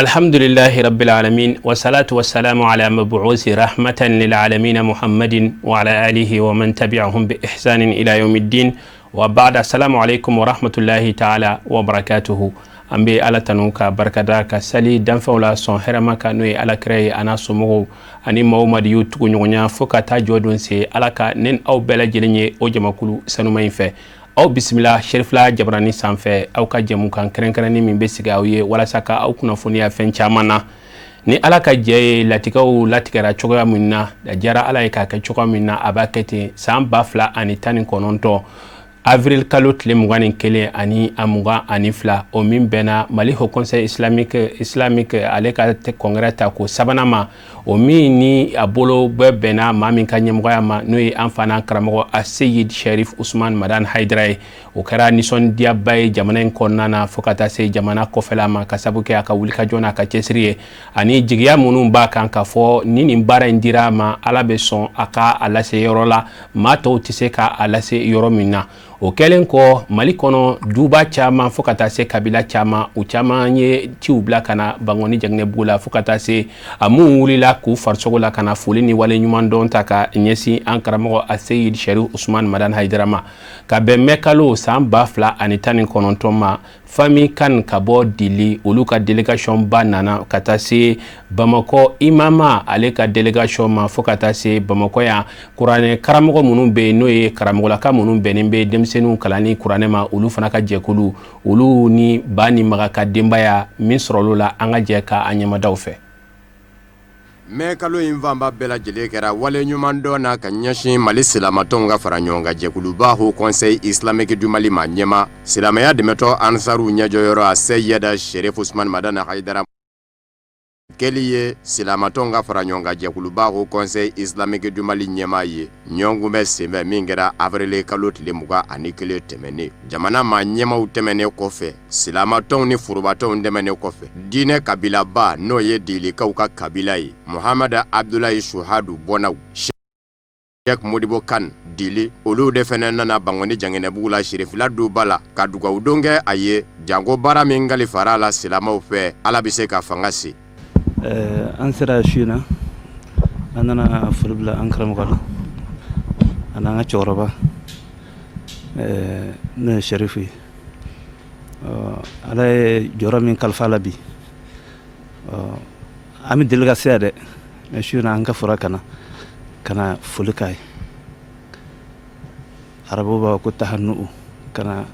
Alhamdulillahi rabbil alamin wa salatu wa salamu ala mabu'usi rahmatan lil alamin Muhammadin wa ala alihi wa man tabi'ahum bi ihsanin ila yawmiddin wa ba'da. Assalamu alaikum wa rahmatullahi ta'ala wa barakatuhu. An bɛ Ala tanu ka barikada, ka sali danfɛnw la sɔn hɛrɛma kan, n'o ye Ala kira ye, a n'a somɔgɔw ani maaw ma y'u tugu ɲɔgɔnya fo ka taa jɔ don se. Ala ka ne aw bɛɛ lajɛlen ye o jamakulu sanuma in fɛ. Aw bisimila Serifila Jabarani sanfɛ, aw ka jɛmukan kɛrɛnkɛrɛnnin min bɛ sigi aw ye walasa ka aw kunnafoniya fɛn caman na. Ni Ala ka jɛ ye, latigɛw latigɛra cogoya min na, a diyara Ala ye k'a kɛ cogoya min na, a b'a kɛ ten. San 2019, avril kalo tile 21 ani a 22, o min bɛnna Mali Haut Conseil islamique ale ka congrès ta ko sabanan ma, o min ni a bolo bɛɛ bɛnna maa min ka ɲɛmɔgɔya ma, n'o ye an fana karamɔgɔ Aseyid Sherif Usman Madan Haidara ye, o kɛra nisɔndiyaba ye jamana in kɔnɔna na fo ka taa se jamana kɔfɛla ma, ka sabu kɛ a ka wulikajɔ n'a ka cɛsiri ye, ani jigiya minnu b'a kan k'a fɔ ni nin baara in dira a ma, Ala bɛ sɔn a ka a lase yɔrɔ la maa tɔw tɛ se ka a lase yɔrɔ min na. O kɛlen kɔ, Mali kɔnɔ duba caman fo ka taa se kabila caman, u caman ye ciw bila ka na Bankɔni Jaginɛbugu la, fo ka taa se a minnu wulila k'u farisogo la ka na foli ni wale ɲuman dɔn ta ka ɲɛsin an karamɔgɔ Aseyid Sherif Usman Madan Haidara ma. Ka bɛn mɛ kalo san 2019 ma, famille Kan ka bɔ Dili, olu ka délégation ba nana ka taa se Bamakɔ imama ale ka délégation ma, fo ka taa se Bamakɔ yan kuranɛ karamɔgɔ minnu bɛ yen, n'o ye karamɔgɔlaka minnu bɛnnen bɛ denmisɛnninw kalanni kuranɛ ma, olu fana ka jɛkulu, olu ni ba ni maga ka denbaya min sɔrɔla la. An ka jɛ ka an ɲɛmadaw fɛ. Mɛ kalo in fanba bɛɛ lajɛlen kɛra wale ɲuman dɔn na ka ɲɛsin Mali silamatɔnw ka fara ɲɔgɔn kan jɛkuluba Haut Conseil islamique du Mali ma ɲɛma silamɛya dɛmɛtɔ Ansaru ɲɛjɔyɔrɔ a Seyida Sherif Usman Madani Hayidara kɛli ye silamatɔnw ka fara ɲɔgɔn kan jɛkuluba Haut Conseil islamique du Mali ɲɛmaa ye. Ɲɔgɔn kunbɛn senfɛ min kɛra avril kalo tile 21 tɛmɛnen, jamana maa ɲɛmaw tɛmɛnen kɔfɛ, silamatɔnw ni forobatɔnw tɛmɛnen kɔfɛ, diinɛ kabilaba n'o ye Dilikaw ka kabila ye, Mohamɛd Abdulayi Suhadu bɔnnaw, Sheikh Modibo Kan Dili, olu de fana nana Bankɔni Janginɛbugu la Sirifila duba la ka dugawudon kɛ a ye, janko baara min kalifara a la silamɛw fɛ, Ala bɛ se ka fanga se. An sera su in na, an nana foli bila an karamɔgɔ la ani an ka cɛkɔrɔba, n'o ye Sɛrifu ye. Ala ye jɔyɔrɔ min kalifa la bi, an bɛ deli ka se yan dɛ, mais su in na an ka fɔra ka na ka na foli k'a ye. Arabu b'a ko tahannu, ka na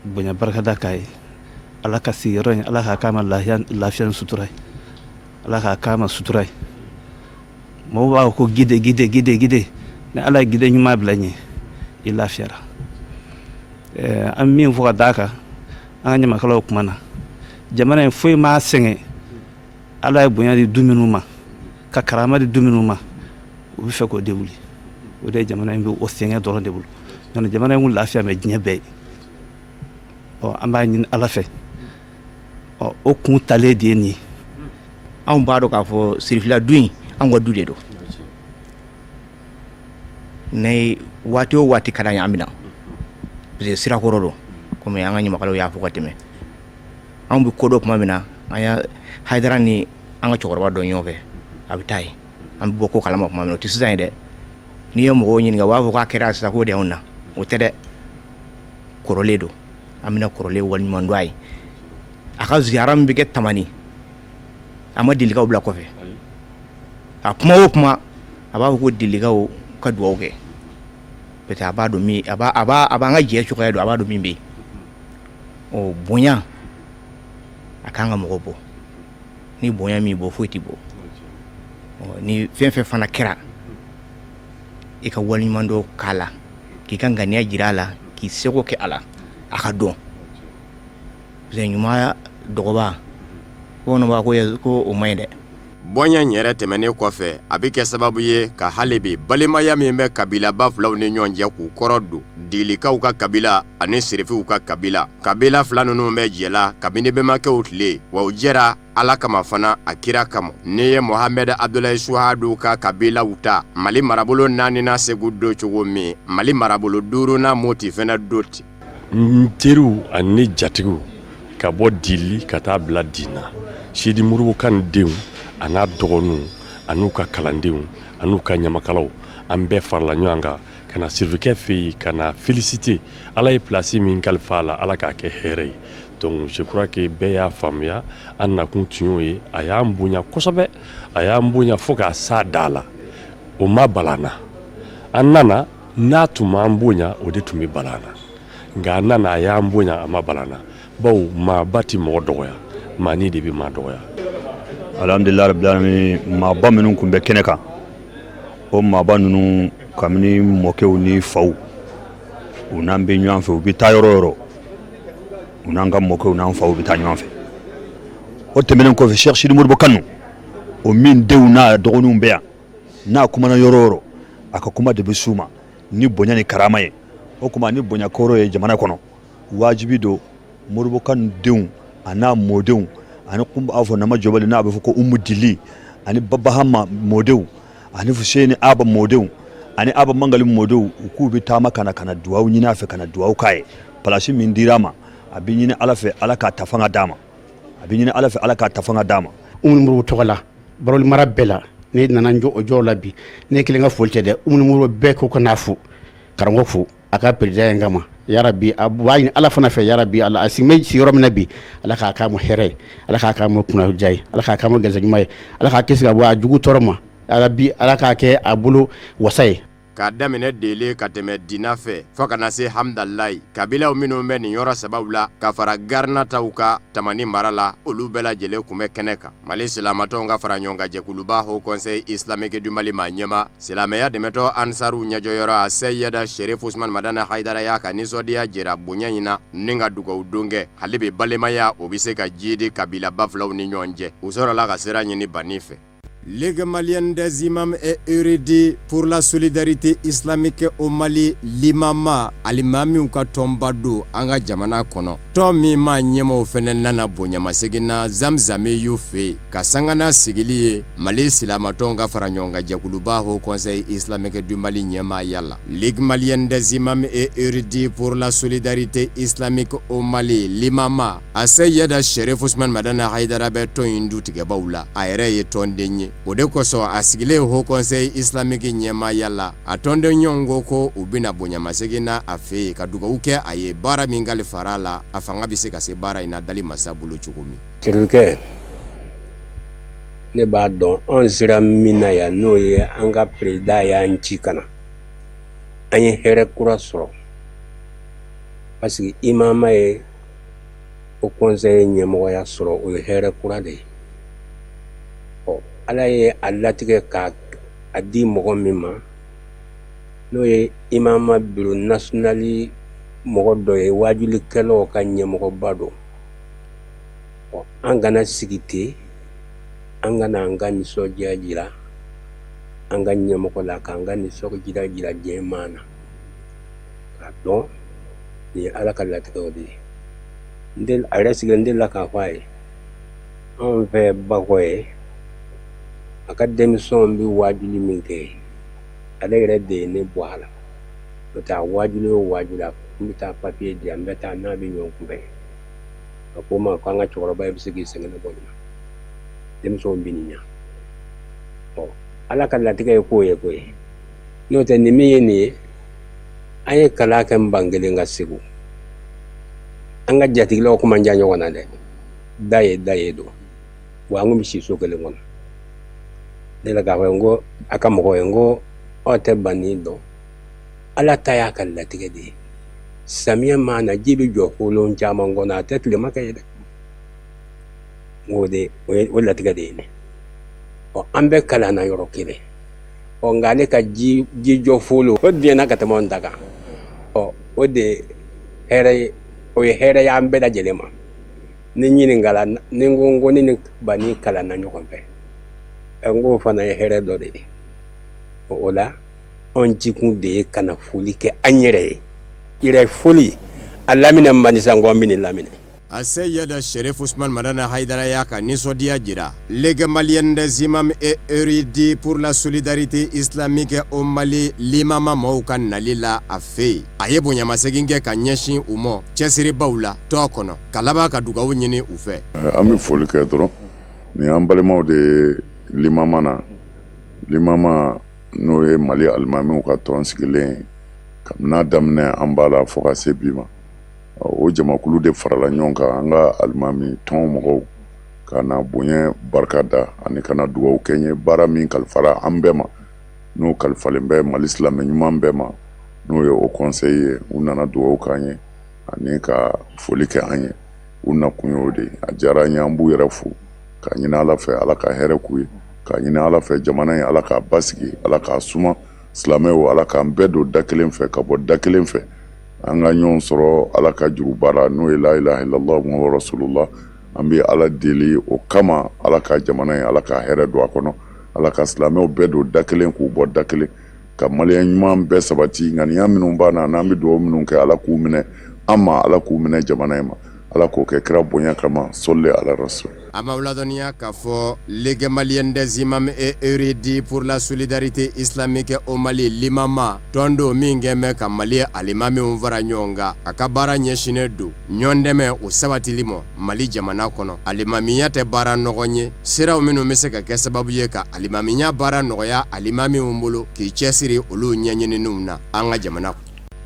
bonya barikada k'a ye. Ala ka sigiyɔrɔ in, Ala k'a k'a ma lafiya ni sutura ye, Ala k'a k'a ma sutura ye. Mɔgɔw b'a fɔ ko guide, guide, guide, guide. Ni Ala ye guide ɲuman bila ɲɛ, i lafiyara. An min fɔ ka d'a kan, an ka ɲamakalaw kuma na, jamana in foyi m'a sɛgɛn. Ala ye bonya di du minnu ma, ka karama di du minnu ma, u bɛ fɛ k'o de wuli. O de ye jamana in bɛ o sɛgɛn dɔrɔn de bolo. Jamana in kun lafiya mɛ diɲɛ bɛɛ ye. Ɔ, an b'a ɲini Ala fɛ, ɔ, o kun talen de ye nin ye. Anw b'a dɔn k'a fɔ Sirifila du in, anw ka du de don. Ne waati o waati ka d'an ye, an bɛ na, parce que sirakɔrɔ don. Komi an ka ɲamakalaw y'a fɔ ka tɛmɛ, anw bɛ ko dɔ tuma min na, an y'a Hayidara ni an ka cɛkɔrɔba dɔ ɲɔgɔn fɛ, a bɛ taa yen, an bɛ bɔ ko kalama tuma min na. O tɛ sisan ye dɛ. N'i ye mɔgɔw ɲininka, u b'a fɔ k'a kɛra sisan, k'o de y'anw na. O tɛ dɛ, kɔrɔlen don. An bɛna kɔrɔlen waleɲuman dɔn a ye. A ka ziyara min bɛ kɛ Tamani, a ma Dilikaw bila kɔfɛ. A kuma o kuma, a b'a fɔ ko Dilikaw ka dugawu kɛ, parce que a b'a dɔn min a b'a a b'a a b'an ka jɛ cogoya dɔn, a b'a dɔn min bɛ yen. Ɔ, bonya a kan ka mɔgɔ bɔ. Ni bonya min bɔ, foyi tɛ bɔ. Ɔ, ni fɛn fɛn fana kɛra, i ka waleɲuman dɔ k'a la, k'i ka ŋaniya jira a la, k'i seko kɛ a la, a ka dɔn, parce que ɲuman dɔgɔba, bamananw b'a ko ko o man ɲi dɛ. Bɔɲɛ in yɛrɛ tɛmɛnen kɔfɛ, a bɛ kɛ sababu ye ka hali bi balimaya min bɛ kabilaba filaw ni ɲɔgɔn cɛ k'u kɔrɔ don, Dilikaw ka kabila ani Sirifiw ka kabila. Kabila fila ninnu bɛ jɛ la kabini bɛnbakɛw tile, wa u jɛra Ala kama fana, a kira kama. N'i ye Mohamɛd Abdulayi Suhadu ka kabilaw ta, Mali marabolo naaninan Segu don cogo min, Mali marabolo duurunan Moti fana don ten. N teriw ani ne jatigiw. Ka bɔ Dili ka taa bila Dina, Sidi Modibo Kane denw a n'a dɔgɔninw an'u ka kalandenw an'u ka ɲamakalaw, an bɛɛ farala ɲɔgɔn kan ka na sirifikɛ fɛ yen ka na féliciter. Ala ye place min kalifa a la, Ala k'a kɛ hɛrɛ ye. Donc je crois que bɛɛ y'a faamuya, an nakun tun y'o ye. A y'an bonya kosɛbɛ, a y'an bonya fo k'a s'a da la. O ma bala an na. An nana n'a tun m'an bonya, o de tun bɛ bala an na. Nka a nana, a y'an bonya, a ma bala an na, bawo maaba tɛ mɔgɔ dɔgɔya, maani de bɛ maa dɔgɔya. Alhamdulilayi rabbil alamin. Maaba minnu tun bɛ kɛnɛ kan, o maaba ninnu, kabini mɔkɛw ni faw, u n'an bɛ ɲɔgɔn fɛ. U bɛ taa yɔrɔ o yɔrɔ, u n'an ka mɔkɛw n'an faw bɛ taa ɲɔgɔn fɛ. O tɛmɛnen kɔfɛ, Cheikh Sidi Modibo Kanu, o min denw n'a dɔgɔninw bɛ yan, n'a kumana yɔrɔ o yɔrɔ, a ka kuma de bɛ s'u ma ni bonya ni karama ye. O tuma ni bonya kɔrɔ ye jamana kɔnɔ, wajibi don Modibo Kanu denw a n'a mɔdenw ani kun b'a fɔ Nama Jɔbali, n'a bɛ fɔ ko Umu Dili, ani Babahama mɔdenw, ani Fuseni Aba mɔdenw, ani Aba Mangali mɔdenw, u k'u bɛ taama ka na ka na dugawu ɲini a fɛ, ka na dugawu k'a ye. Palasi min dira a ma, a bɛ ɲini Ala fɛ, Ala k'a ta fanga d'a ma. A bɛ ɲini Ala fɛ, Ala k'a ta fanga d'a ma. Umu Modibo tɔgɔ la, Barawuli mara bɛɛ la, ne nana n jɔ o jɔyɔrɔ la bi. Ne kelen ka foli tɛ dɛ, Umu Modibo bɛɛ ko ka n'a fo, karamɔgɔ fo a ka président in kama. Yarabi, a b'a ɲini Ala fana fɛ, yarabi Ala, a sigi bɛ sigiyɔrɔ min na bi, Ala k'a k'a ma hɛrɛ ye, Ala k'a k'a ma kunnadiya ye, Ala k'a k'a ma garisɛgɛ ɲuman ye, Ala k'a kisi ka bɔ a jugu tɔɔrɔ ma, yarabi Ala k'a kɛ a bolo wasa ye. K'a daminɛ Dele ka tɛmɛ Dina fɛ fo ka na se Hamdalayi, kabilaw minnu bɛ nin yɔrɔ sabaw la ka fara Garina taw kan Tamani mara la, olu bɛɛ lajɛlen tun bɛ kɛnɛ kan. Mali silamatɔnw ka fara ɲɔgɔn kan jɛkuluba Haut Conseil Islamique du Mali maa ɲɛmaa, silamɛya dɛmɛtɔn Ansaru ɲɛjɔyɔrɔ a Seyida Sherif Usman Madani Hayidara y'a ka nisɔndiya jira bonya in na ni ka dugawu don kɛ. Hali bi balimaya o bɛ se ka jiidi kabilaba filaw ni ɲɔgɔn cɛ. U sɔrɔla ka sira ɲini Bani fɛ. Ligue malienne des imams et érudits pour la solidarité islamique au Mali, Limama, alimamiw ka tɔnba don an ka jamana kɔnɔ, tɔn min maa ɲɛmaaw fana nana bonyamasegin na Zamzamiyu fɛ yen ka sanga n'a sigili ye Mali silamatɔnw ka fara ɲɔgɔn kan jɛkuluba Haut Conseil islamique du Mali ɲɛmaaya la. Ligue malienne des imams et érudits pour la solidarité islamique au Mali, Limama, a Seyida Sherif Usman Madani Hayidara bɛ tɔn in dutigɛbaw la, a yɛrɛ ye tɔnden ye. O de kosɔn a sigilen Haut Conseil islamique ɲɛmaaya la, a tɔnden ɲɔgɔn ko ko u bɛna bonyamasegin na a fɛ yen ka dugawu kɛ a ye, baara min kalifara a la, a fanga bɛ se ka se baara in na dali masa bolo cogo min. Sirikɛ, ne b'a dɔn anw sera min na yan, n'o ye an ka président y'an ci ka na, an ye hɛrɛ kura sɔrɔ parce que imama ye Haut Conseil ɲɛmɔgɔya sɔrɔ, o ye hɛrɛ kura de ye. Ɔ, Ala ye a latigɛ ka a di mɔgɔ min ma, n'o ye imama bureau national mɔgɔ dɔ ye, wajulikɛlaw ka ɲɛmɔgɔba don. Ɔ, an kana sigi ten, an kana an ka nisɔndiya jira an ka ɲɛmɔgɔ la, k'an ka nisɔndiya jira diɲɛ maa na, k'a dɔn nin ye Ala ka latigɛw de ye. A yɛrɛ sigilen, n delila k'a fɔ a ye, anw fɛ Bakɔ ye, a ka denmisɛnw bɛ wajuli min kɛ, ale yɛrɛ de ye ne bɔ a la. N'o tɛ a wajuli o wajuli, a kun bɛ taa papiye di yan, n bɛ taa n'a bɛ ɲɔgɔn kunbɛn. A ko n ma ko an ka cɛkɔrɔba bɛ se k'i sɛgɛn bɔ nin na, denmisɛnw bɛ nin ɲa. Ɔ, Ala ka latigɛ ye k'o ye koyi. N'o tɛ nin min ye nin ye, an ye kalan kɛ n ban kelen ka Segu, an ka jatigilɛw kuma jan ɲɔgɔn na dɛ, da ye da ye don wa, an kun bɛ si so kelen kɔnɔ. Ne la k'a fɔ n ko a ka mɔgɔw ye, n ko aw tɛ banni dɔn, Ala ta y'a ka latigɛ de ye. Samiya mana na, ji bɛ jɔ kolon caman kɔnɔ, a tɛ tilema kɛ ye dɛ. N k'o de o ye o latigɛ de ye ne. Ɔ, an bɛɛ kalanna yɔrɔ kelen. Ɔ, nka ale ka ji jɔ folo o diɲɛna ka tɛmɛ anw ta kan. Ɔ, o de hɛrɛ ye, o ye hɛrɛ ye an bɛɛ lajɛlen ma. Ni ɲininkala ni n ko n ko ne ni Bani kalanna ɲɔgɔn fɛ, n k'o fana ye hɛrɛ dɔ de ye. O la anw jikun de ye ka na foli kɛ an yɛrɛ ye, yɛrɛ foli a laminɛ man di sa, n ko an bɛ nin laminɛ. Aseyida Sherif Usman Madani Hayidara y'a ka nisɔndiya jira Ligue malienne des imams et érudits pour la solidarité islamique au Mali limama maaw ka nali la a fɛ yen. A ye bonyamasegin kɛ ka ɲɛsin u ma cɛsiribaw la tɔn kɔnɔ, ka laban ka dugawu ɲini u fɛ. An bɛ foli kɛ dɔrɔn ni an balimaw de ye limama na, limama n'o ye Mali alimamiw ka tɔn sigilen ye kabini a daminɛ, an b'a la fo ka se bi ma. O jamakulu de farala ɲɔgɔn kan, an ka alimami tɔn mɔgɔw, ka na bonya barika da ani ka na dugawu kɛ ye baara min kalifara an bɛɛ ma, n'o kalifalen bɛ Mali silamɛ ɲuman bɛɛ ma, n'o ye Haut Conseil ye. U nana dugawu k'an ye ani ka foli kɛ an ye. U nakun ye o de ye. A diyara an ye, an b'u yɛrɛ fo k'a ɲini Ala fɛ, Ala ka hɛrɛ k'u ye, k'a ɲini Ala fɛ, jamana in, Ala k'a basigi, Ala k'a suma. Silamɛw, Ala k'an bɛɛ don da kelen fɛ ka bɔ da kelen fɛ, an ka ɲɔgɔn sɔrɔ Ala ka juruba la, n'o ye la ilaha illallah muhammadu rasulullah. An bɛ Ala deli o kama, Ala ka jamana in, Ala ka hɛrɛ don a kɔnɔ, Ala ka silamɛw bɛɛ don da kelen k'u bɔ da kelen, ka maliyɛn ɲuman bɛɛ sabati. Ŋaniya minnu b'an na, n'an bɛ dugawu minnu kɛ, Ala k'u minɛ an ma, Ala k'u minɛ jamana in ma, Ala k'o kɛ kira bonya kama. Sɔli ala rasul. An b'aw ladɔnniya k'a fɔ Ligue malienne des imams et érudits pour la solidarité islamique au Mali limama tɔn don min kɛn bɛ ka Mali alimamiw fara ɲɔgɔn kan. A ka baara ɲɛsinnen don ɲɔgɔn dɛmɛ o sabatili ma Mali jamana kɔnɔ. Alimamiya tɛ baara nɔgɔn ye. Siraw minnu bɛ se ka kɛ sababu ye ka alimamiya baara nɔgɔya alimamiw bolo k'i cɛsiri olu ɲɛɲininiw na an ka jamana.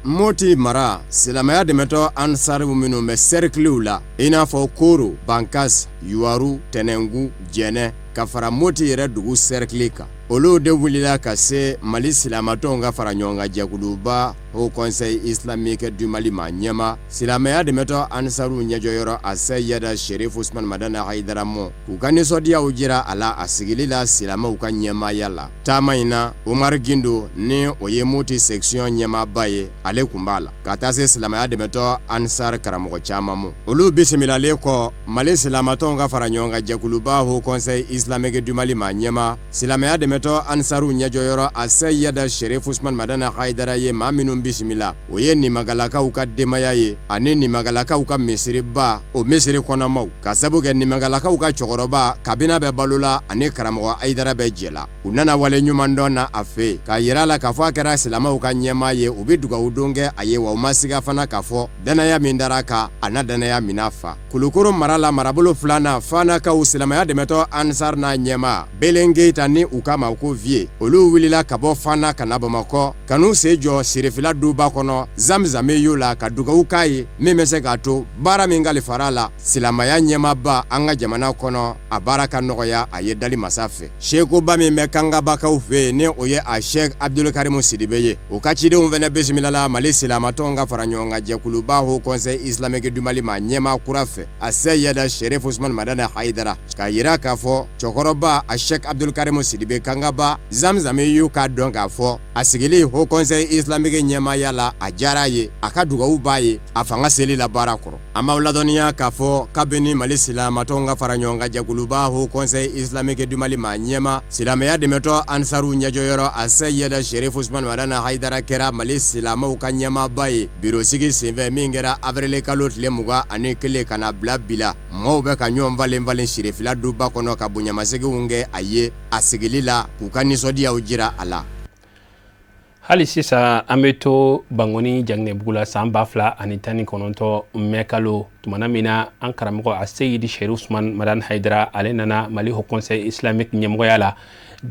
Moti mara silamɛya dɛmɛtɔ ansariw minnu bɛ sɛrikiliw la, i n'a fɔ Koro, Bankas, Yuwaru, Tɛnɛnku, Jɛnɛ, ka fara Moti yɛrɛ dugu sɛrikili kan, olu de wulila ka se Mali silamatɔnw ka fara ɲɔgɔn kan jɛkuluba Haut Conseil islamique du Mali ma ɲɛma silamɛya dɛmɛtɔ ansariw ɲɛjɔyɔrɔ Aseyida Sherif Usman Madani Hayidara mɔ, k'u ka nisɔndiyaw jira a la a sigili la silamɛw ka ɲɛmaaya la. Taama in na, Umaru Gindo, ni o ye Moti section ɲɛmaaba ye, ale tun b'a la, ka taa se silamɛya dɛmɛtɔ ansar karamɔgɔ caman ma. Olu bisimilalen kɔ Mali silamatɔnw ka fara ɲɔgɔn kan jɛkuluba Haut Conseil islamique du Mali ma ɲɛma silamɛya dɛmɛtɔ ansariw ɲɛjɔyɔrɔ Aseyida Sherif Usman Madani Hayidara ye maa minnu bisimila, o ye Nimagalakaw ka denbaya ye ani Nimagalakaw ka misiriba, o misiri kɔnɔmaw, ka sabu kɛ Nimagalakaw ka cɛkɔrɔba kabini bɛ balo la ani karamɔgɔ Hayidara bɛ jɛ la. U nana wale ɲuman dɔn na a fɛ k'a yira la k'a fɔ a kɛra silamɛw ka ɲɛmaa ye. U bɛ dugawu don kɛ a ye, wa u ma siga fana k'a fɔ danaya min dara kan, a na danaya mina fa. Kulukoro mara la, marabolo filanan, Fanakaw silamɛya dɛmɛtɔ ansar n'a ɲɛmaa Belen Keyita, ni u k'a ma ko Vieux, olu wulila ka bɔ Fana ka na Bamakɔ, ka n'u sen jɔ Sirifila duba kɔnɔ Zamzame y'o la, ka dugawu k'a ye min bɛ se k'a to baara min kalifara la, silamɛya ɲɛmaaba an ka jamana kɔnɔ, a baara ka nɔgɔya a ye dali masa fɛ. Sekoba min bɛ Kangabakaw fɛ yen, ni o ye a Sɛk Abdulkarimu Sidibe ye, o ka cidenw fana bisimilala Mali silamatɔnw ka fara ɲɔgɔn kan jɛkuluba Haut Conseil islamique du Mali ma ɲɛmaa kura fɛ, Aseyida Sherif Usman Madani Hayidara, k'a yira k'a fɔ cɛkɔrɔba a Sɛk Abdulkarimu Sidibe Kangaba Zamzami y'u k'a dɔn k'a fɔ a sigili Haut Conseil islamique ɲɛmaaya la, a diyara a ye, a ka dugawu b'a ye a fanga seli la baara kɔrɔ. An b'aw ladɔnniya k'a fɔ kabini Mali silamatɔnw ka fara ɲɔgɔn kan jɛkuluba Haut Conseil islamique du Mali ma ɲɛma silamɛya dɛmɛtɔ ansaruw ɲɛjɔyɔrɔ Aseyida Sherif Usman Madani Hayidara kɛra Mali silamɛw ka ɲɛmaaba ye biro sigi senfɛ min kɛra avril kalo tile 21 ka na bila bi la, maaw bɛ ka ɲɔgɔn falen falen Sirifila duba kɔnɔ ka bonyamaseginw kɛ a ye a sigili la, k'u ka nisɔndiyaw jira a la. Hali sisan an bɛ to Bankoni Jaginɛbugu la. San 2019 mɛ kalo tumana min na an karamɔgɔ Aseyidi Sherif Usman Madani Hayidara ale nana Mali Haut Conseil islamique ɲɛmɔgɔya la,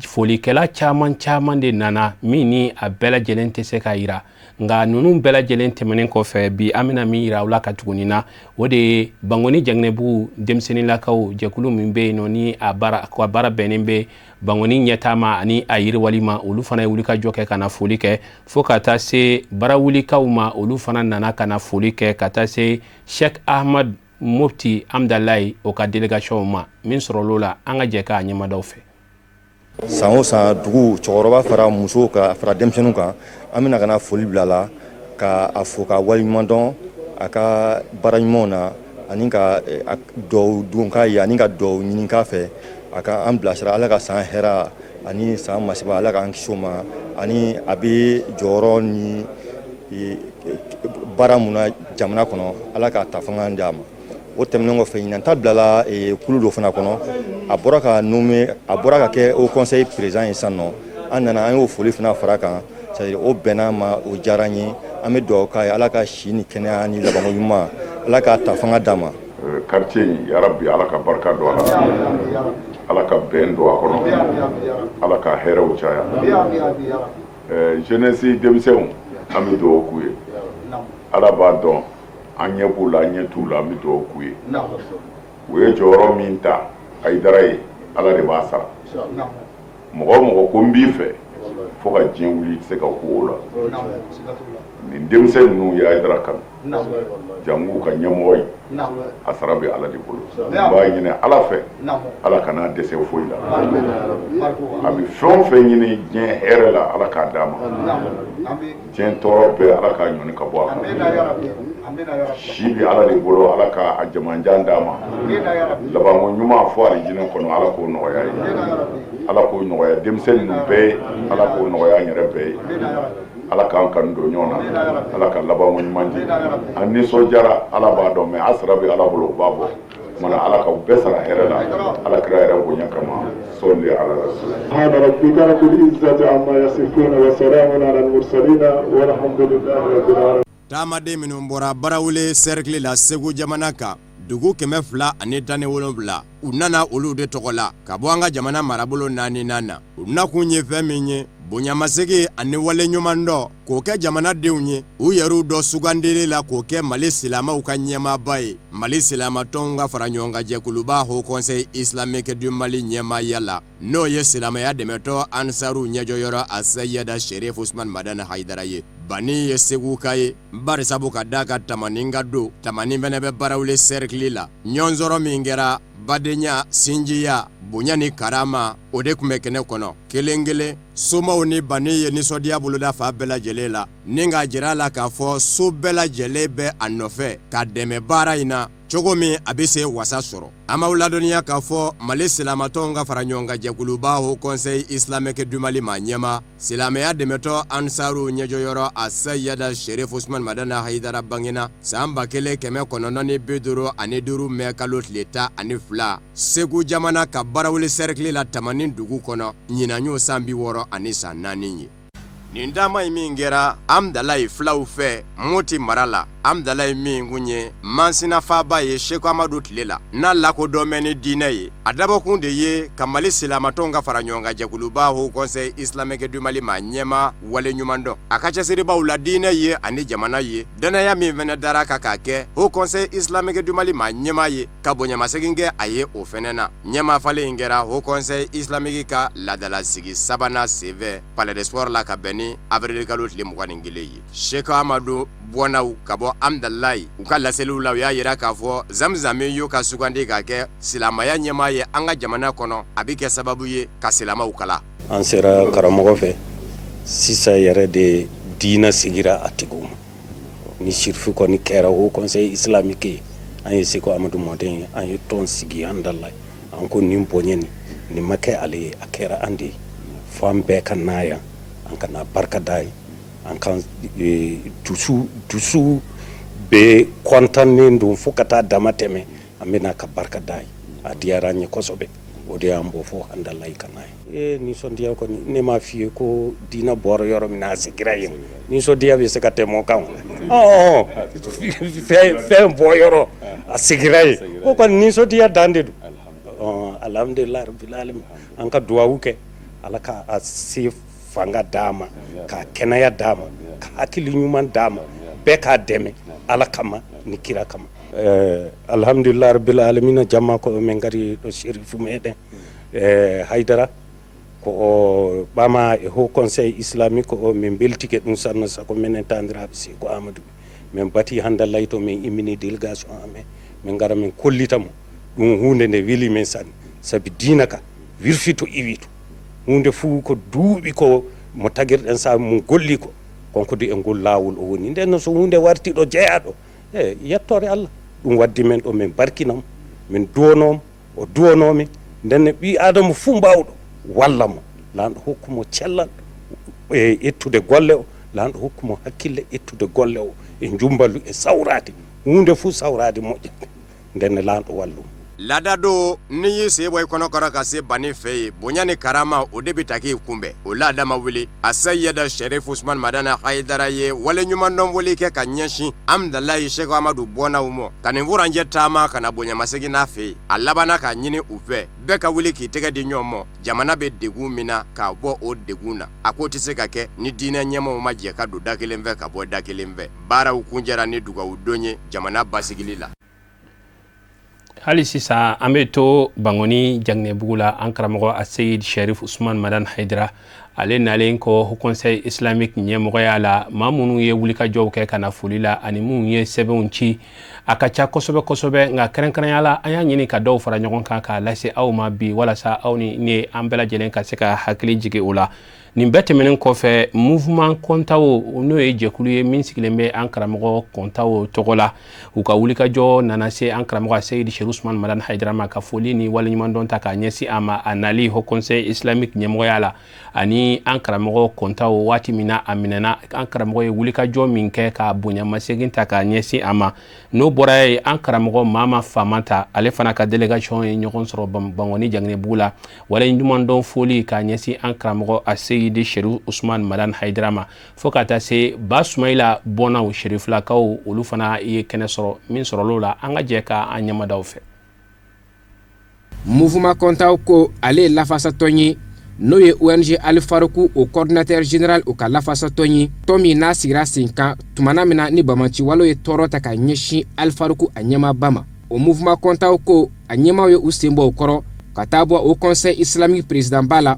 folikɛla caman caman de nana min ni a bɛɛ lajɛlen tɛ se ka yira. Nka ninnu bɛɛ lajɛlen tɛmɛnen kɔfɛ, bi an bɛna min yira aw la ka tuguni na, o de ye Bankoni Jaginɛbugu denmisɛnninlakaw jɛkulu min bɛ yen nɔ, ni a baara ka baara bɛnnen bɛ Bankoni ɲɛtaa ma ani a yiriwali ma. Olu fana ye wulikajɔ kɛ ka na foli kɛ, fo ka taa se barawulikaw ma, olu fana nana ka na foli kɛ, ka taa se Sheikh Ahmad Mopti Amdalayi o ka délégation ma. Min sɔrɔl'o la, an ka jɛ k'a ɲɛmadaw fɛ. San o san, dugu cɛkɔrɔba fara musow kan, fara denmisɛnninw kan, an bɛna ka na foli bila la, ka a fo, ka waleɲuman dɔn a ka baara ɲumanw na, ani ka dugawu don k'a ye, ani ka dugawu ɲini k'a fɛ a ka an bilasira. Ala ka san hɛrɛ ani san masiba, Ala k'an kisi o ma. Ani a bɛ jɔyɔrɔ ni baara mun na jamana kɔnɔ, Ala k'a ta fanga di a ma. O tɛmɛnen kɔfɛ, ɲinan ta bilala kulu dɔ fana kɔnɔ. A bɔra ka nommé, a bɔra ka kɛ haut conseil président ye sisan nɔ. An nana, an y'o foli fana fara kan, c'est à dire o bɛnna ma, o diyara an ye. An bɛ dugawu k'a ye, Ala ka si ni kɛnɛya ni labanko ɲuman, Ala k'a ta fanga d'a ma. Quartier in, yarabi, Ala ka barika don a la, Ala ka bɛn don a kɔnɔ, Ala ka hɛrɛw caya. Jeunesse, denmisɛnw, an bɛ dugawu k'u ye. Ala b'a dɔn, an ɲɛ b'u la, an ɲɛ t'u la, an bɛ dugawu k'u ye. U ye jɔyɔrɔ min ta Hayidara ye, Ala de b'a sara. Mɔgɔ o mɔgɔ ko n b'i fɛ fo ka diɲɛ wuli, i tɛ se ka ko o la. Nin denmisɛn ninnu ye Hayidara kanu, jango ka ɲɛmɔgɔ ye, a sara bɛ Ala de bolo. N b'a ɲini Ala fɛ, Ala kana dɛsɛ foyi la. A bɛ fɛn o fɛn ɲini diɲɛ hɛrɛ la, Ala k'a d'a ma. Diɲɛ tɔɔrɔ bɛɛ, Ala k'a ɲɔni ka bɔ a kan. Si bɛ Ala de bolo, Ala k'a jamanjan d'a ma. Labanko ɲuman fo alijinɛ kɔnɔ, Ala k'o nɔgɔya ye, Ala k'o nɔgɔya denmisɛn ninnu bɛɛ ye, Ala k'o nɔgɔya an yɛrɛ bɛɛ ye. Ala k'an kanu don ɲɔgɔn na, Ala ka labanko ɲuman di. An nisɔndiyara, Ala b'a dɔn, mais a sara bɛ Ala bolo, o b'a bɔ mana. Ala ka bɛɛ sara hɛrɛ la, Ala kira yɛrɛ bonya kama. Sɔli ala rasul. سبحان ربك رب العزة عما يصفون وسلام على المرسلين والحمد لله رب العالمين. Taamaden minnu bɔra Barawele cercle la Segu jamana kan, dugu 217, u nana olu de tɔgɔ la ka bɔ an ka jamana marabolo naani na. U nakun ye fɛn min ye, bonyamasegin ani wale ɲuman dɔ k'o kɛ jamanadenw ye, u yɛrɛw dɔ sugandili la k'o kɛ Mali silamɛw ka ɲɛmaaba ye, Mali silamatɔnw ka fara ɲɔgɔn kan jɛkuluba Haut Conseil islamique du Mali ɲɛmaaya la, n'o ye silamɛya dɛmɛtɔ Ansaru ɲɛjɔyɔrɔ Asayida Sherif Usman Madani Hayidara ye. Bani ye Segu ka ye, barisabu ka da ka Tamani ka don Tamani fɛnɛ bɛ Barawele cercle la. Ɲɔnsɔrɔ min kɛra, badenya, sinjiya, bonya ni karama, o de tun bɛ kɛnɛ kɔnɔ. Kelen kelen, somaw ni Bani ye nisɔndiya boloda fa bɛɛ lajɛlen la, ni k'a jira a la k'a fɔ so bɛɛ lajɛlen bɛ a nɔfɛ ka dɛmɛ baara in na cogo min a bɛ se wasa sɔrɔ. An b'aw ladɔnniya k'a fɔ Mali silamatɔnw ka fara ɲɔgɔn kan jɛkuluba Haut Conseil islamique du Mali ma ɲɛma, silamɛya dɛmɛtɔ Ansaru ɲɛjɔyɔrɔ Asayida Sherif Usman Madani Hayidara bangena san 1955 mɛ kalo tile 12, Segu jamana ka Barawele cercle la, Tamani dugu kɔnɔ. Ɲinan y'o san 64 ye. Nin taama in min kɛra Amdalayi filaw fɛ Moti mara la, Amdalayi min kun ye Masina faaba ye Seku Amadu tile la, n'a lakodɔn bɛ ni diinɛ ye, a dabɔkun de ye ka Mali silamatɔnw ka fara ɲɔgɔn kan jɛkuluba Haut Conseil islamique du Mali ma ɲɛma wale ɲuman dɔn a ka cɛsiribaw la diinɛ ye ani jamana ye. Dannaya min fana dara kan k'a kɛ Haut Conseil islamique du Mali ma ɲɛma ye, ka bonyamasegin kɛ a ye o fana na. Ɲɛma falen in kɛra Haut Conseil islamique ka laadalasigi sabanan senfɛ Palais des Sports la, ka bɛn ni avril kalo tile 21 ye. Seku Amadu bɔnnaw ka bɔ Amdalayi, u ka laseliw la, u y'a jira k'a fɔ Zamzami y'o ka sugandi ka kɛ silamɛya ɲɛmaa ye an ka jamana kɔnɔ, a bɛ kɛ sababu ye ka silamɛw kala. An sera karamɔgɔ fɛ sisan yɛrɛ de, diinɛ sigira a tigiw ma. Ni sirifu kɔni kɛra Haut Conseil islamique ye, an ye Seko Amadu mɔden ye, an ye tɔn sigi Hamdallaye. An ko nin bonya nin ma kɛ ale ye, a kɛra an de ye. Fo an bɛɛ ka na yan, an ka na barika da ye. An ka dusu bɛ kɔntannen don fo ka taa dama tɛmɛ. An bɛna ka barika da ye, a diyara an ye kosɛbɛ. O de y'an bɔ fo Hamdallaye ka na ye. E nisɔndiya kɔni, ne m'a f'i ye ko diinɛ bɔra yɔrɔ min na, a sigira yen. Nisɔndiya bɛ se ka tɛmɛ o kan? Fɛn bɔ yɔrɔ, a sigira yen, o kɔni nisɔndiya dan de don. Alhamdulilayi rabbil alamin. An ka duwawu kɛ, Ala ka a se fanga d'a ma, ka kɛnɛya d'a ma, ka hakili ɲuman d'a ma, bɛɛ k'a dɛmɛ Ala kama ni kira kama. Alhamdulillah rabbil alamina. Jamma ko min gari ɗo shérifu meɗen Haydara, ko o ɓama e Haut Conseil islamique o, min beltike ɗum sanno, sako minen tandiraɓe Seko Amadou. Min bati Hamdallaye to, min immini délégation amen, min gara min kollitamo ɗum. Hunde nde weeli min sanne, saabi dina ka wirfi to iwi to hunde fuu ko duuɓi ko mo tagirɗen sa mum golli ko konko de e ngol lawol o woni. Nden noon so hunde warti ɗo jeeyaɗo e yettore Allah, ɗum waddi men ɗo, min barkinamo, min duwonomo, o duwonomin. Ndenne ɓi Adama fuu mbawɗo walla mo, lanɗo hokkumo cellal e ettude golle o, lanɗo hokkumo hakkille ettude golle o e jumbalu e sawrade hunde fuu, sawrade moƴƴande. Ndenne laamɗo wallu. Laada don, n'i y'i sen bɔ i kɔnɔkɔrɔ ka se banni fɛ yen, bonya ni karama, o de bɛ ta k'i kunbɛn. O laada ma wuli. A Seyida Sɛrifu Usumani Madani Hayidara ye waleɲumandɔn foli kɛ ka ɲɛsin Amudalayi Sɛki Amadu bɔnnaw ma, ka nin furanjɛ taama ka na bonyamasegin n'a fɛ yen. A labanna k'a ɲini u fɛ, bɛɛ ka wuli k'i tɛgɛ di ɲɔgɔn ma, jamana bɛ degun min na, k'a bɔ o degun na. A k'o tɛ se ka kɛ ni diinɛ ɲɛmaaw ma jɛ ka don da kelen fɛ ka bɔ da kelen fɛ. Baaraw kuncɛra ni dugawu don ye jamana basigili la. Hali sisan an bɛ to Bankoni Jaginɛbugu la. An karamɔgɔ Aseyid Sherif Usman Madan Haidara, ale nalen kɔ Haut Conseil islamique ɲɛmɔgɔya la, maa minnu ye wulikajɔw kɛ ka na foli la ani minnu ye sɛbɛnw ci, a ka ca kosɛbɛ kosɛbɛ. Nka kɛrɛnkɛrɛnya la, an y'a ɲini ka dɔw fara ɲɔgɔn kan k'a lase aw ma bi, walasa aw ni ne, an bɛɛ lajɛlen ka se ka hakili jigin o la. Nin bɛɛ tɛmɛnen kɔfɛ, Mouvement Kɔntawo, n'o ye jɛkulu ye min sigilen bɛ an karamɔgɔ Kɔntawo tɔgɔ la, u ka wulikajɔ nana se an karamɔgɔ Seyidi Sherif Usman Madani Haidara ma, ka foli ni waleɲumandɔn ta k'a ɲɛsin a ma, a nali Haut Conseil islamique ɲɛmɔgɔya la, ani an karamɔgɔ Kɔntawo, waati min na a minɛna, an karamɔgɔ ye wulikajɔ min kɛ ka bonyamasegin ta k'a ɲɛsin a ma. N'o bɔra yen, an karamɔgɔ Mama Famanta, ale fana ka délégation ye ɲɔgɔn sɔrɔ Bankoni Jaginɛbugu la, waleɲumandɔn foli k'a ɲɛsin an karamɔgɔ Aseyidi Sherif Usman Madani Haidara ma, fo ka taa se Ba Sumayila bɔnnaw, Sherifilakaw, olu fana ye kɛnɛ sɔrɔ. Min sɔrɔl'o la, an ka jɛ ka an ɲɛmadaw fɛ. Mouvement Kɔntaw ko ale ye lafasatɔn ye, n'o ye ONG Alifaruku, o coordinateur général, o ka lafasatɔn ye, tɔn min n'a sigira sen kan tumana min na ni banbaanciwalew ye tɔɔrɔ ta ka ɲɛsin Alifaruku a ɲɛmaaba ma. O Mouvement Kɔntaw ko a ɲɛmaaw ye u sen bɔ o kɔrɔ ka taa bɔ Haut Conseil islamique président ba la,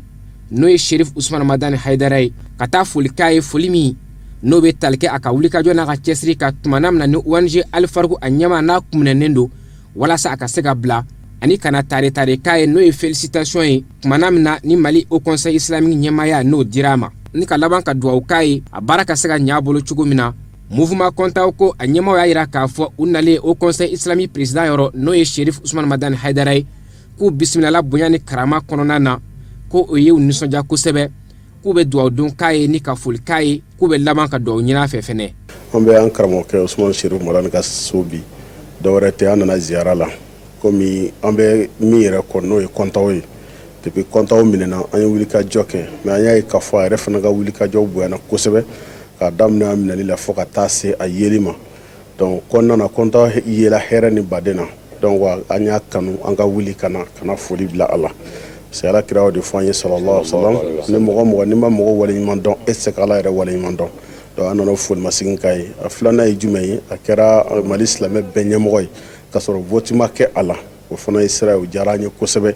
n'o ye Sherif Usman Madani Haidara ye, ka taa foli k'a ye, foli min n'o bɛ tali kɛ a ka wulikajɔ n'a ka cɛsiri ka tumana min na ni ONG Alifaruku a ɲɛmaa n'a kunminɛnen don, walasa a ka se ka bila, ani kana tare tare k'a ye, n'o ye félicitation ye, tumana min na ni Mali Haut Conseil islamique ɲɛmaaya n'o dira a ma, ni ka laban ka duwawu k'a ye, a baara ka se ka ɲɛ a bolo cogo min na. Mouvement Kɔntaw ko a ɲɛmaaw y'a yira k'a fɔ u nalen Haut Conseil islamique président yɔrɔ, n'o ye Sherif Usman Madani Haidara ye, k'u bisimilala bonya ni karama kɔnɔna na, ko o ye u nisɔndiya kosɛbɛ, k'u bɛ duwawu don k'a ye ni ka foli k'a ye, k'u bɛ laban ka duwawu ɲini a fɛ fɛnɛ. An bɛ an karamɔgɔkɛ Usman Sherif Madani ka so bi. Dɔwɛrɛ tɛ, an nana ziyara la, komi an bɛ min yɛrɛ kɔ, n'o ye Kɔntaw ye. Depuis Kɔntaw minɛna, an ye wulikajɔ kɛ, mais an y'a ye k'a fɔ a yɛrɛ fana ka wulikajɔ bonyana kosɛbɛ, k'a daminɛ a minɛli la fo ka taa se a yeli ma. Donc kɔnɔna na, Kɔntaw yela hɛrɛ ni baden na. Donc an y'a kanu an ka wuli ka na ka na foli bila a la, parce que Ala kira de fɔ an ye, sallallahu alaihi wasallam, ni mɔgɔ mɔgɔ n'i ma mɔgɔ waleɲuman dɔn, e tɛ se ka Ala yɛrɛ waleɲuman dɔn. Donc an nana folimasegin k'a ye. A filanan ye jumɛn ye? A kɛra Mali silamɛ bɛɛ ɲɛmɔgɔ ye k'a sɔrɔ vote ma kɛ a la. O fana ye sira ye, o diyara an ye kosɛbɛ.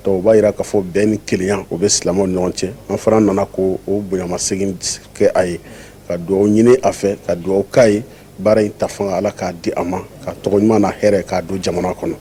Donc o b'a yira k'a fɔ bɛn ni kelenya, o bɛ silamɛw ni ɲɔgɔn cɛ. An fana nana ko o bonyamasegin kɛ a ye, ka dugawu ɲini a fɛ, ka dugawu k'a ye, baara in ta fanga, Ala k'a di a ma, ka tɔgɔ ɲuman na hɛrɛ k'a don jamana kɔnɔ.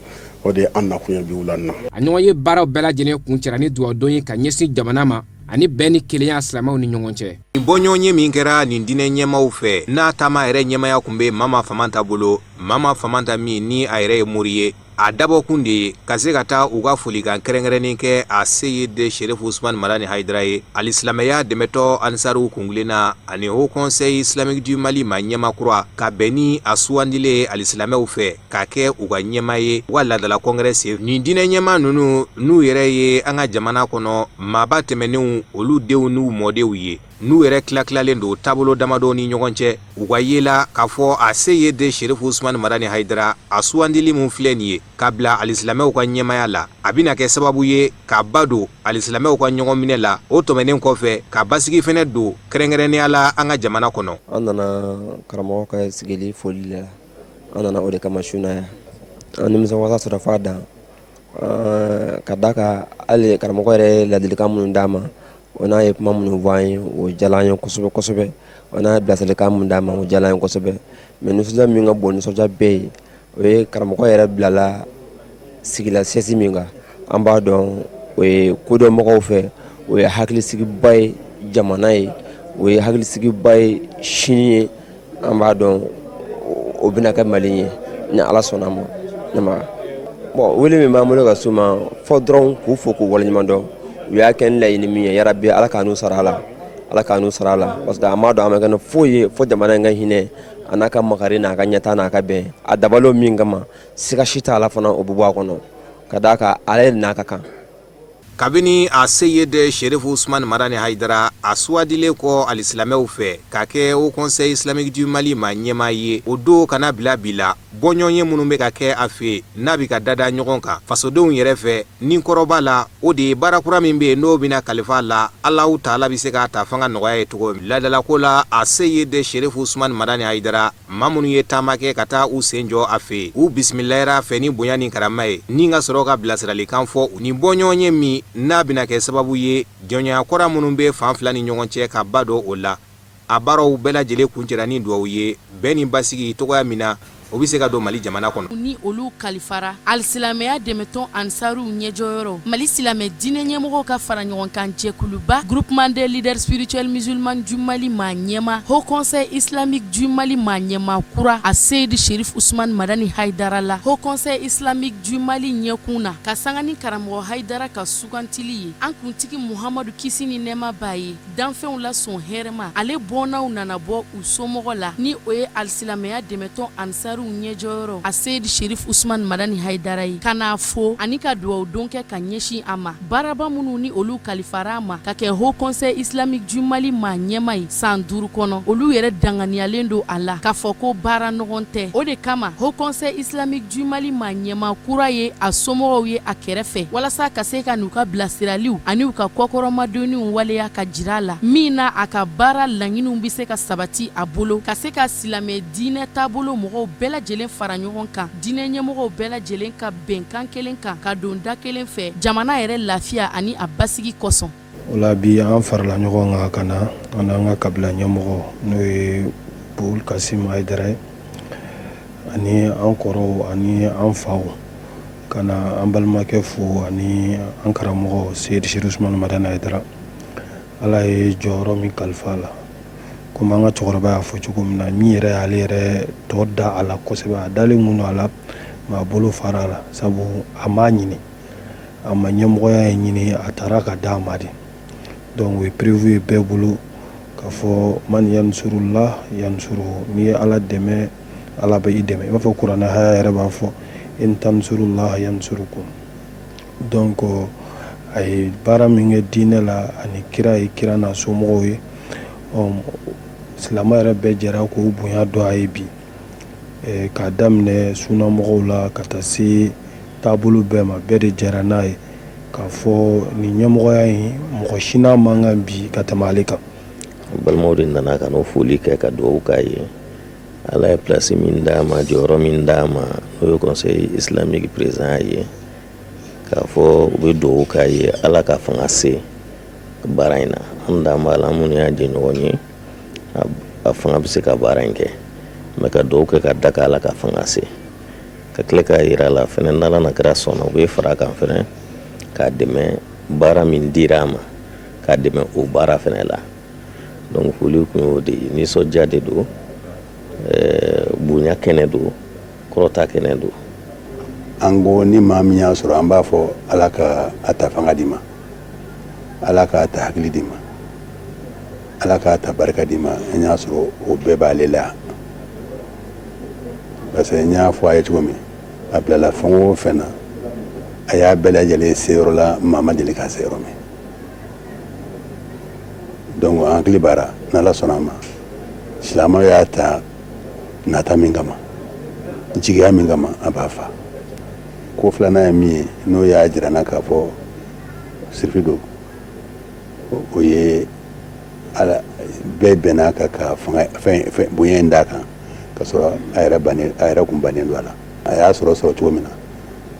O de ye an nakun ye bi wula na. A ɲɔgɔn ye baaraw bɛɛ lajɛlen kuncɛra ni dugawu don ye ka ɲɛsin jamana ma ani bɛn ni kelenya silamɛw ni ɲɔgɔn cɛ. Nin bɔɲɔgɔn ye min kɛra nin diinɛ ɲɛmaaw fɛ, n'a taama yɛrɛ ɲɛmaaya tun bɛ Mama Famanta bolo, Mama Famanta min ni a yɛrɛ ye mori ye, a dabɔkun de ye ka se ka taa u ka folikan kɛrɛnkɛrɛnnen kɛ a Seyid Sherif Usman Madani Hayidara ye, alisilamɛya dɛmɛtɔ Ansaru kuntilenna ani Haut Conseil islamique du Mali ma ɲɛmaa kura, ka bɛn ni a sugandilen alisilamɛw fɛ ka kɛ u ka ɲɛmaa ye u ka laadala kɔngrɛ sen. Nin diinɛ ɲɛmaa ninnu, n'u yɛrɛ ye an ka jamana kɔnɔ maaba tɛmɛnenw, olu denw n'u mɔdenw ye, n'u yɛrɛ tila-tilalen don taabolo damadɔ ni ɲɔgɔn cɛ, u ka yela k'a fɔ a Seyid Sherif Usman Madani Hayidara, a sugandili min filɛ nin ye ka bila alisilamɛw ka ɲɛmaaya la, a bɛna kɛ sababu ye ka ba don alisilamɛw ka ɲɔgɔnminɛ la. O tɛmɛnen kɔfɛ, ka basigi fɛnɛ don kɛrɛnkɛrɛnnenya la an ka jamana kɔnɔ. An nana karamɔgɔ ka sigili foli la, an nana o de kama su na yan. An nimisiwasa sɔrɔ f'a dan, ka da kan hali karamɔgɔ yɛrɛ ye ladilikan minnu d'an ma, o n'a ye kuma minnu fɔ an ye, o diyara an ye kosɛbɛ kosɛbɛ. O n'a ye bilasiralikan min d'an ma, o diyara an ye kosɛbɛ. Mais nisɔndiya min ka bon nisɔndiya bɛɛ ye, o ye karamɔgɔ yɛrɛ bilala sigila sɛsi min kan. An b'a dɔn o ye kodɔnmɔgɔw fɛ, o ye hakilisigiba ye jamana ye, o ye hakilisigiba ye sini ye. An b'a dɔn o bɛna kɛ Mali ye ni Ala sɔnna ma. Ne ma bon, wele min b'an bolo ka s'u ma fɔ dɔrɔn, k'u fo, k'u waleɲuman dɔn. U y'a kɛ ni laɲini min ye, yarabi Ala k'a n'u sara a la, Ala k'a n'u sara a la, parce que an b'a dɔn an ma kɛ ni foyi ye fo jamana in ka hinɛ. A n'a ka makari n'a ka ɲɛtaa n'a ka bɛn a dabalo min kama, siga si t'a la fana, o bɛ bɔ a kɔnɔ ka d'a kan ale n'a ka kan. Kabini a Seyid Sherifu Usumani Madani Hayidara a suwandilen kɔ alisilamɛw fɛ ka kɛ Haut Conseil islamique du Mali maa ɲɛmaa ye, o don ka na bila bi la, bɔɲɔgɔn ye minnu bɛ ka kɛ a fɛ n'a bɛ ka dada ɲɔgɔn kan fasodenw yɛrɛ fɛ ni kɔrɔba la, o de ye baara kura min bɛ yen n'o bɛna kalifa la, Alahu taala bɛ se k'a ta fanga nɔgɔya ye cogo min. Ladalako la, a Seyid Sherifu Usumani Madani Hayidara, maa minnu ye taama kɛ ka taa u sen jɔ a fɛ, u bisimilayira a fɛ ni bonya ni karama ye, ni ka sɔrɔ ka bilasiralikan fɔ ni bɔɲɔgɔn ye min n'a bɛna kɛ sababu ye jɔnya kɔrɔ minnu bɛ fan fila ni ɲɔgɔn cɛ ka ba don o la. A baaraw bɛɛ lajɛlen kuncɛra ni dugawu ye bɛn ni basigi cogoya min na o bɛ se ka don Mali jamana kɔnɔ. Ni olu kalifara alisilamɛya dɛmɛtɔn Ansaruw ɲɛjɔyɔrɔ, Mali silamɛ diinɛ ɲɛmɔgɔw ka fara ɲɔgɔn kan jɛkuluba Groupement des leaders spirituels musulmans du Mali maa ɲɛmaa, Haut Conseil islamique du Mali maa ɲɛmaa kura, a Seyid Sherif Usumani Madani Hayidara la Haut Conseil islamique du Mali ɲɛkun na, ka sanga ni karamɔgɔ Hayidara ka sugantili ye, an kuntigi Muhamadu kisi ni nɛɛma b'a ye, danfɛnw la sɔn hɛrɛma, ale bɔnnaw nana bɔ u somɔgɔ la, ni o ye alisilamɛya dɛmɛtɔn Ansaruw ɲɛjɔyɔrɔ a Seyid Sherif Usumani Madani Hayidara ye, ka n'a fo ani ka dugawu don kɛ ka ɲɛsin a ma baaraba minnu ni olu kalifara a ma ka kɛ Haut Conseil islamique du Mali maa ɲɛmaa ye san 5 kɔnɔ. Olu yɛrɛ danganiyalen don a la k'a fɔ ko baara nɔgɔn tɛ. O de kama Haut Conseil islamique du Mali maa ɲɛmaa kura ye a somɔgɔw ye a kɛrɛfɛ walasa ka se ka n'u ka bilasiraliw ani u ka kɔkɔrɔmadonniw waleya ka jira a la, min na a ka baara laɲiniw bɛ se ka sabati a bolo, ka se ka silamɛ diinɛ taabolo mɔgɔw bɛɛ lajɛlen fara ɲɔgɔn kan, diinɛ ɲɛmɔgɔw bɛɛ lajɛlen ka bɛnkan kelen kan, ka don da kelen fɛ, jamana yɛrɛ lafiya ani a basigi kosɔn. O la bi, an farala ɲɔgɔn kan ka na, an n'an ka kabila ɲɛmɔgɔ, n'o ye Bul Kasim Hayidara ye, ani an kɔrɔw ani an faw, ka na an balimakɛ fo ani an karamɔgɔ Seyidi Sherif Usumani Madani Hayidara, Ala ye jɔyɔrɔ min kalifa a la. Komi an ka cɛkɔrɔba y'a fɔ cogo min na, min yɛrɛ y'ale yɛrɛ tɔ da a la kosɛbɛ, a dalen kun don a la, mais a bolo fara a la, sabu a m'a ɲini, a ma ɲɛmɔgɔya in ɲini, a taara ka d'a ma de. Donc o ye preuve ye bɛɛ bolo k'a fɔ man yansurullah yansuru, n'i ye Ala dɛmɛ, Ala bɛ i dɛmɛ. I b'a fɔ kuranɛ haya yɛrɛ b'a fɔ in tansurullah yansurukum. Donc a ye baara min kɛ diinɛ la ani kira ye, kira n'a somɔgɔw ye, silamɛ yɛrɛ bɛɛ jɛra k'o bonya dɔn a ye bi, k'a daminɛ sunamɔgɔw la ka taa se taabolo bɛɛ ma. Bɛɛ de jɛra n'a ye k'a fɔ nin ɲɛmɔgɔya in, mɔgɔ si n'a man kan bi ka tɛmɛ ale kan. Balimaw de nana ka n'o foli kɛ ka dugawu k'a ye. Ala ye place min d'a ma, jɔyɔrɔ min d'a ma, n'o ye Conseil islamique président ye, k'a fɔ u bɛ dugawu k'a ye, Ala ka fanga se baara in na. An dan b'a la, minnu y'a jɛɲɔgɔn ye, a fanga bɛ se ka baara in kɛ, mais ka dugawu kɛ ka da ka Ala ka fanga se, ka tila k'a yira a la fɛnɛ, n'Ala na kira sɔnna, u bɛ fara a kan fɛnɛ k'a dɛmɛ baara min dira a ma, k'a dɛmɛ o baara fɛnɛ la. Donc foli kun y'o de ye. Nisɔndiya de don, bonya kɛnɛ don, kɔrɔta kɛnɛ don. An ko ni maa min y'a sɔrɔ, an b'a fɔ Ala ka a ta fanga d'i ma, Ala k'a ta hakili d'i ma, Ala k'a ta barika d'i ma. An y'a sɔrɔ o bɛɛ b'ale la, parce que n y'a fɔ a ye cogo min, a bilala fɛn o fɛn na, a y'a bɛɛ lajɛlen se yɔrɔ la maa ma deli k'a se yɔrɔ min. Donc an hakili b'a la, n'Ala sɔnna a ma, silamɛw y'a ta nata min kama, jigiya min kama, a b'a fa. Ko filanan ye min ye, n'o y'a jira n na k'a fɔ sirifi don, o ye ala bɛɛ bɛn'a kan ka fanga fɛn bonya in d'a kan, ka sɔrɔ a yɛrɛ bannen, a yɛrɛ kun bannen don a la. A y'a sɔrɔ cogo min na,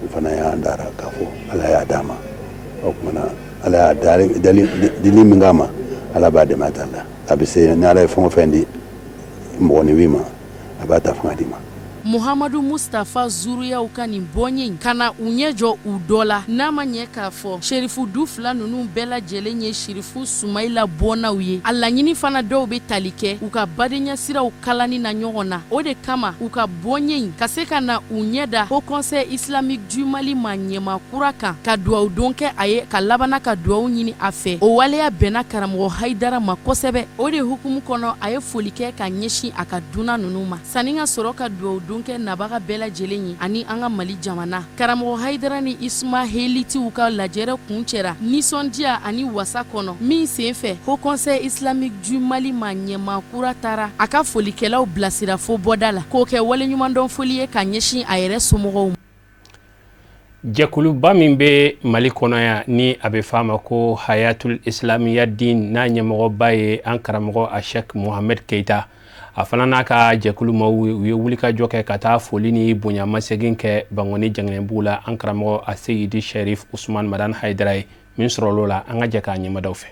o fana y'an dara k'a fɔ Ala y'a d'a ma. O tuma na, Ala y'a dili min k'a ma, Ala b'a dɛmɛ a ta la. A bɛ se, ni Ala ye fɛn o fɛn di mɔgɔninfin ma, a b'a ta fanga d'i ma. Muhamadu Mustafa zuruyaw ka nin bɔnye in ka na u ɲɛ jɔ u dɔ la, n'a ma ɲɛ k'a fɔ serifu du fila ninnu bɛɛ lajɛlen ye serifu Sumayila bɔnnaw ye. A laɲini fana dɔw bɛ tali kɛ u ka badenyasiraw kalani na ɲɔgɔn na. O de kama u ka bɔnye in ka se ka na u ɲɛ da Haut Conseil Islamique du Mali maa ɲɛmaa kura kan, ka dugawu don kɛ a ye, ka labanna ka dugawu ɲini a fɛ. O waleya bɛnna karamɔgɔ Hayidara ma kosɛbɛ. O de hukumu kɔnɔ, a ye foli kɛ ka ɲɛsin a ka dunan ninnu ma, sanni ka sɔrɔ ka dugawu don kɛ nabaga bɛɛ lajɛlen ye ani an ka Mali jamana. Karamɔgɔ Hayidara ni Ismahelitiw ka lajɛrɛ kuncɛra nisɔndiya ani wasa kɔnɔ, min senfɛ Haut Conseil Islamique du Mali maa ɲɛmaa kura taara a ka folikɛlaw bilasira fo bɔda la, k'o kɛ waleɲumandɔn foli ye ka ɲɛsin a yɛrɛ somɔgɔw ma. Jɛkuluba min bɛ Mali kɔnɔ yan ni a bɛ f'a ma ko Hayatul Islamiya Din, n'a ɲɛmɔgɔba ye an karamɔgɔ a Sheikh Mohamed Keita, a fana n'a ka jɛkulu maaw, u ye wulikajɔ kɛ ka taa foli ni bonyamasegin kɛ Bankoni Janginɛbugu la an karamɔgɔ a Seyidi Sherif Usman Madani Hayidara ye. Min sɔrɔl'o la, an ka jɛ k'a ɲɛmadaw fɛ.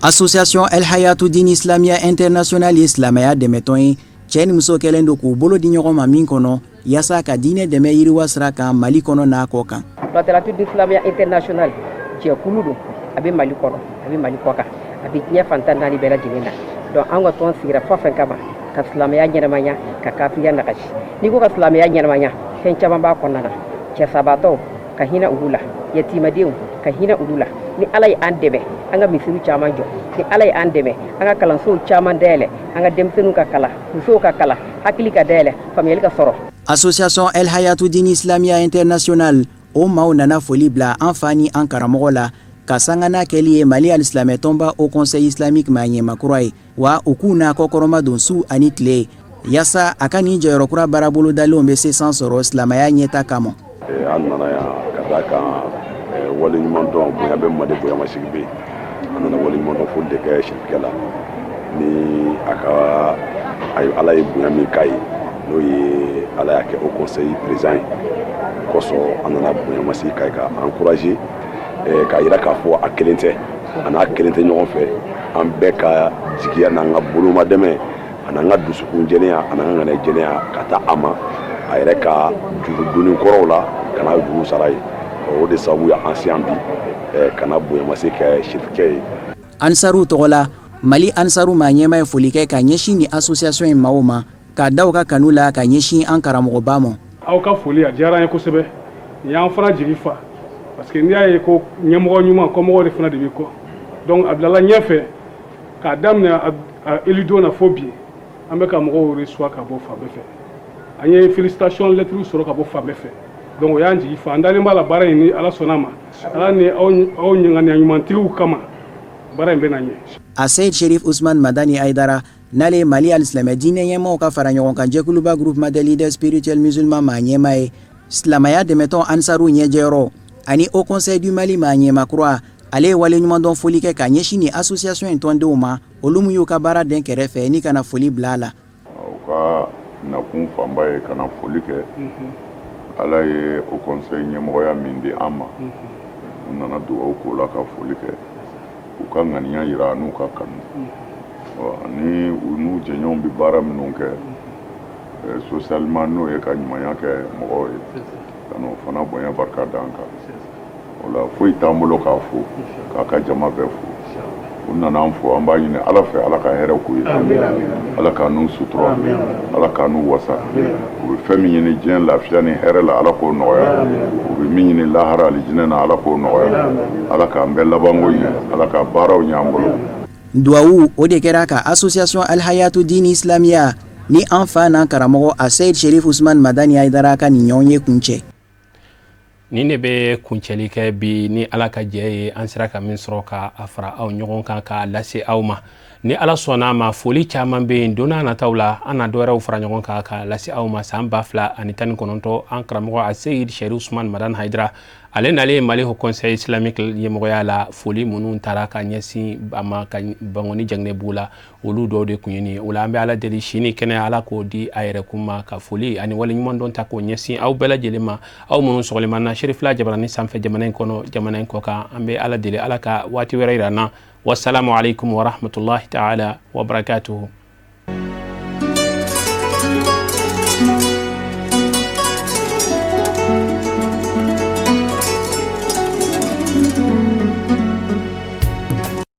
Association El Hayatu Din Islamia International ye silamɛya dɛmɛtɔn ye, cɛ ni muso kɛlen don k'u bolo di ɲɔgɔn ma min kɔnɔ, yaasa ka diinɛ dɛmɛ yiriwa sira kan Mali kɔnɔ n'a kɔ kan. Hayatu Din Islamia International jɛkulu don, a bɛ Mali kɔnɔ, a bɛ Mali kɔ kan, a bɛ diɲɛ fan 14 bɛɛ lajɛlen na. Donc an ka tɔn sigira fɛn fɛn kama, ka silamɛya ɲɛnamaya, ka kafiriya nagasi. N'i ko ka silamɛya ɲɛnamaya, fɛn caman b'a kɔnɔna na. Cɛsabaatɔw ka hinɛ olu la, yatimadenw ka hinɛ olu la. Ni Ala ye an dɛmɛ, an ka misiriw caman jɔ. Ni Ala ye an dɛmɛ, an ka kalansow caman dayɛlɛ, an ka denmisɛnninw ka kalan, musow ka kalan, hakili ka dayɛlɛ, faamuyali ka sɔrɔ. Association El Hayatu Din Islamia International o maaw nana foli bila an fa ni an karamɔgɔ la, ka sanga n'a kɛli ye Mali alisilamɛtɔnba Haut Conseil Islamique maa ɲɛmaa kura ye, wa u k'u n'a kɔkɔrɔma don su ani tile, yaasa a ka nin jɔyɔrɔ kura baarabolodalenw bɛ se san sɔrɔ silamɛya ɲɛta kama. An nana yan ka d'a kan waleɲuman dɔn, bonya bɛ manden, bonyamasigi bɛ yen. An nana waleɲuman dɔn foli de kɛ sirikɛ la ni a ka Ala ye bonya min k'a ye, n'o ye Ala y'a kɛ Haut Conseil président ye kosɔn. An nana bonyamasigi k'a ye, ka encourager, k'a yira k'a fɔ a kelen tɛ, a n'a kelen tɛ ɲɔgɔn fɛ. An bɛɛ ka jigiya n'an ka bolomadɛmɛ a n'an ka dusukun jɛlenya a n'an ka ŋaniya jɛlenya ka taa a ma, a yɛrɛ ka juru donni kɔrɔw la ka n'a juru sara ye. O de sababu ye an se yan bi ka na bonyamasigi kɛ sirikɛ ye. Ansaruw tɔgɔ la, Mali Ansaru maa ɲɛmaa ye foli kɛ ka ɲɛsin nin association in maaw ma, k'a da u ka kanu la ka ɲɛsin an karamɔgɔba ma. Aw ka foli a diyara an ye kosɛbɛ. Nin y'an fana jigi fa, parce que n'i y'a ye ko ɲɛmɔgɔ ɲuman, kɔmɔgɔw de fana de b'i kɔ. Donc a bilala ɲɛfɛ k'a daminɛ a élu don na fo bi, an bɛ ka mɔgɔw reçoit ka bɔ fan bɛɛ fɛ. An ye félicitation lettre sɔrɔ ka bɔ fan bɛɛ fɛ. Donc o y'an jigi fa. An dalen b'a la, baara in, ni Ala sɔnna a ma, Ala ni aw ŋaniya ɲumantigiw kama, baara in bɛ na ɲɛ. A Seyid Sherif Usman Madani Hayidara, n'ale ye Mali alisilamɛ diinɛ ɲɛmaaw ka fara ɲɔgɔn kan jɛkuluba Groupement des leaders spirituels musulmans maa ɲɛmaa ye, silamɛya dɛmɛtɔn Ansaru ɲɛjɛyɔrɔ ani Haut Conseil du Mali maa ɲɛmaa kura, ale ye waleɲumandɔn foli kɛ ka ɲɛsin nin association in tɔndenw ma, olu min y'u ka baara den kɛrɛfɛ ni ka na foli bila a la. U ka nakun fanba ye ka na foli kɛ. Ala ye Haut Conseil ɲɛmɔgɔya min di an ma, u nana dugawu k'o la, ka foli kɛ, u ka ŋaniya yira n'u ka kanu ani u n'u jɛɲɔgɔnw bɛ baara minnu kɛ socialement, n'o ye ka ɲumanya kɛ mɔgɔw ye, ka n'o fana bonya barika d'an kan. O la, foyi t'an bolo k'a fo, k'a ka jama bɛɛ fo. U nana an fo. An b'a ɲini Ala fɛ, Ala ka hɛrɛ k'u ye, Ala k'a n'u sutura, Ala k'a n'u wasa. U bɛ fɛn min ɲini diɲɛ lafiya ni hɛrɛ la, Ala k'o nɔgɔya. U bɛ min ɲini lahara alijinɛ na, Ala k'o nɔgɔya. Ala k'an bɛɛ labanko ɲɛ, Ala ka baaraw ɲɛ an bolo. Duwawu o de kɛra ka association Alhayatu Dini Islamiya ni an fa n'an karamɔgɔ a Seyid Sherif Usman Madani Hayidara ka nin ɲɔgɔn ye kuncɛ. Nin de bɛ kuncɛli kɛ bi. Ni Ala ka jɛ ye, an sera ka min sɔrɔ ka a fara aw ɲɔgɔn kan k'a lase aw ma. Ni Ala sɔnna a ma, foli caman bɛ yen. Don n'a nataw la, an na dɔwɛrɛw fara ɲɔgɔn kan k'a lase aw ma. San 2019, an karamɔgɔ a Seyid Sherif Usman Madani Hayidara, ale nalen Mali Haut Conseil Islamique ɲɛmɔgɔya la, foli minnu taara ka ɲɛsin a ma ka Bankoni Janginɛbugu la, olu dɔw de kun ye nin ye. O la, an bɛ Ala deli, si ni kɛnɛya, Ala k'o di a yɛrɛ kun ma, ka foli ani waleɲuman dɔn ta k'o ɲɛsin aw bɛɛ lajɛlen ma, aw minnu sɔgɔlen b'an na Serifila jabarani sanfɛ, jamana in kɔnɔ, jamana in kɔ kan. An bɛ Ala deli, Ala ka waati wɛrɛ yira an na. Wasalamu alaikum warahmatullahi taala wabarakatuhu.